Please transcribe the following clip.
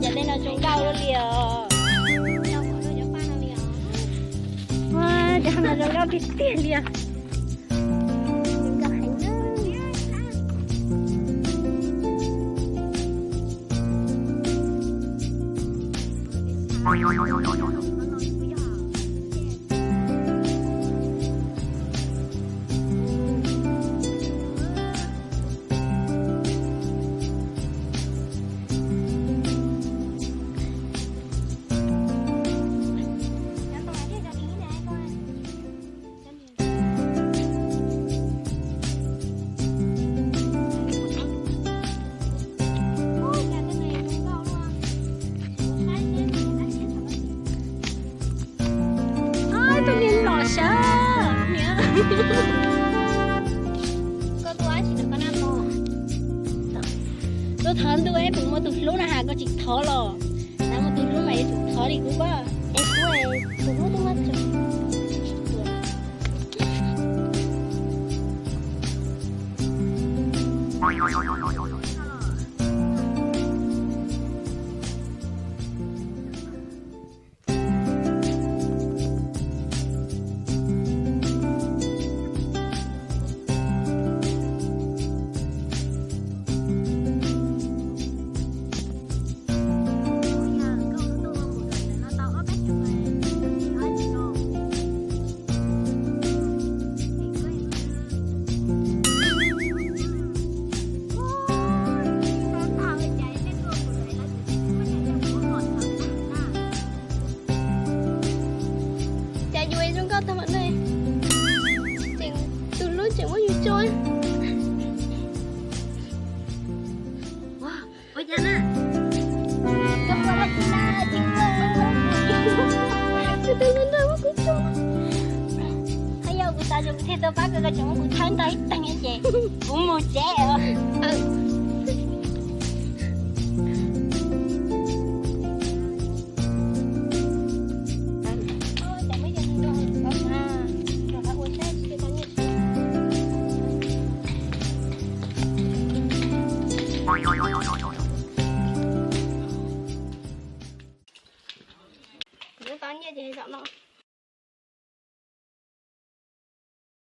Cov tej no zoo nkauj li os. Cov no zoo nkauj tiag tiag li os. Tus niag lom sawv niam. Koj tuaj dab tsi ntawm koj naj mog? Tuaj thov ntuj es kuv muaj tus hlub no has koj tsis thov los. Xav muaj tus hlub mas yuav tsum thov li kuv koj. Es kuv tus hlub twb muab tso. Cas yus zoo nkauj tag npaum no, tseem tus hlub tseem muab yus tso. Ua cas na? Koj puas laij tsis na, tsis koj. Tsis tus hlub nrog muab kuv tso. Qhov yog kuv xav tias kuv thiaj tau pab koj, koj tseem muab kuv thawb ntau ib teeg ces kuv mus tsev os.